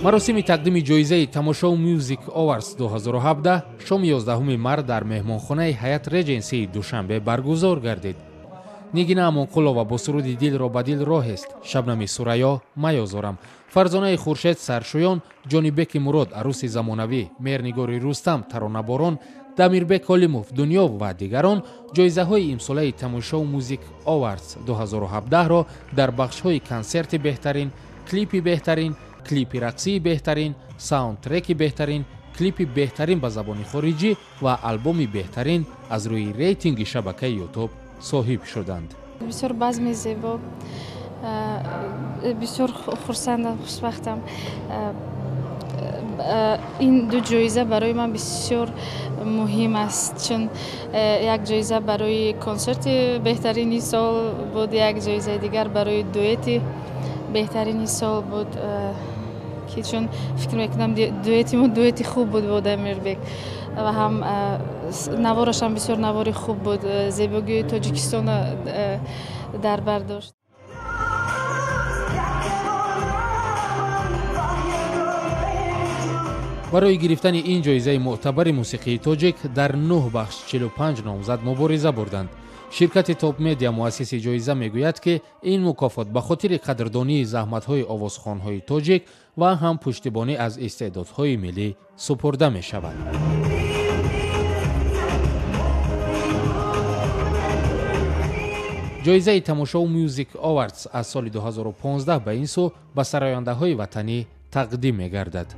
Маросими тақдими ҷоизаи Тамошо Music Awards 2017 шоми 11 март дар меҳмонхонаи Ҳаят Реҷенсии Душанбе баргузор гардид. Нигина Амонқулова бо суруди «Дилро ба дил роҳест», Шабнами Сурайё «Маёзорам», Фарзонаи Хуршед «Саршӯён», Ҷонибеки Мурод «Арӯси замонавӣ», Меҳрнигори Рустам «Таронаборон», Дамирбек Олимов «Дунё» ва дигарон ҷоизаҳои имсолаи Тамошо Music Awards 2017-ро дар бахшҳои консерти беҳтарин, клипи беҳтарин, клипи рақсии беҳтарин, саундтреки беҳтарин, клипи беҳтарин ба забони хориҷӣ ва албоми беҳтарин аз рӯи рейтинги шабакаи Ютуб соҳиб шуданд. Бисёр базми зебо, бисёр хурсандам, хушбахтам. Ин ду ҷоиза барои ман бисёр муҳим аст, чун як ҷоиза барои консерти беҳтарини сол буд, як ҷоизаи дигар барои дуэти беҳтарини сол буд, ки чун фикр мекунам, дуэти мо дуэти хуб буд бо Дамирбек ва ҳам наворашам бисёр навори хуб буд, зебогии Тоҷикистонро дар бар дошт. Барои гирифтани ин ҷоизаи мӯътабари мусиқии тоҷик дар 9 бахш 45 номзад мубориза бурданд. Ширкати Топ Медиа, муассиси ҷоиза, мегӯяд, ки ин мукофот ба хотири қадрдонии заҳматҳои овозхонҳои тоҷик ва ҳам пуштибонӣ аз истеъдодҳои миллӣ супурда мешавад. Ҷоизаи Тамошо Music Awards аз соли 2015 ба ин сӯ ба сарояндаҳои ватанӣ тақдим мегардад.